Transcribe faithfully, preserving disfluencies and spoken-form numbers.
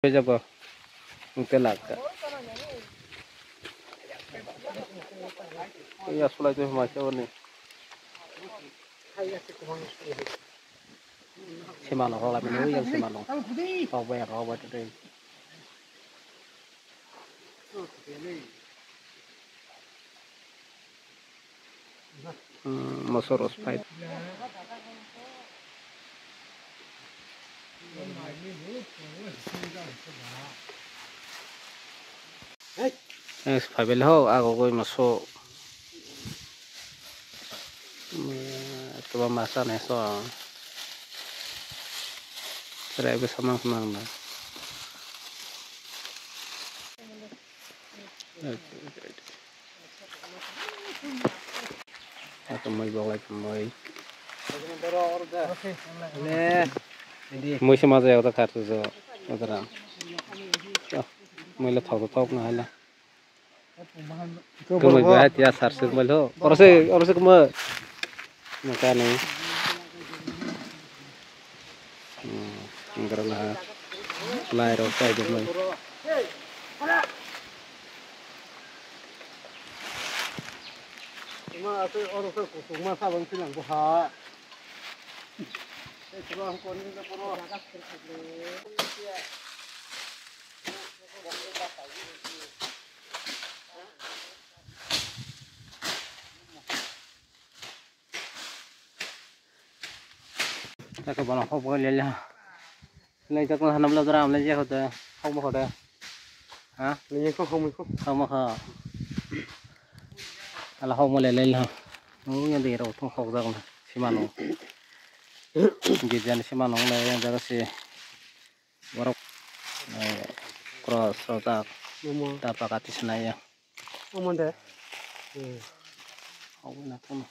Jago. Ungte lakha. Ya sulai tu mai se oni. Sima lo, hola mino yang sima lo. Kau bayar, kau bayar tu. Hmm, moso rw phai. Eh, phai bele ho, ago goi moso. Hmm, tuba masa ne so. Try bwsa mang mang na. Aka moi boklai moi. Moi se ma jaya ta kar tu jo. Adara. Moi le thok thok na hala. Kumoi ba tiya sar sir moi lo. Oro se, oro se kumoi. Nokani. Hmm, wngkha na lai rok sai de mai. Ima ase oro se kusuk ma sabang silang bo ha. Ei, sura ang kon ni poro. Eko bono hok bo lele. Lai jak na hanam lo dra am lai jak hote. Hok mo hote. Ha? Lai jak hok mo ko. Hok mo ha. Ala hok mo lele ha. Nung yang de ro thong hok jak na. Simano. Git jan simano le yang jak si. Borok, eh, cross rojak. Omo. Ta pakati sinai ya. Omo de. Hmm. Hok na thong.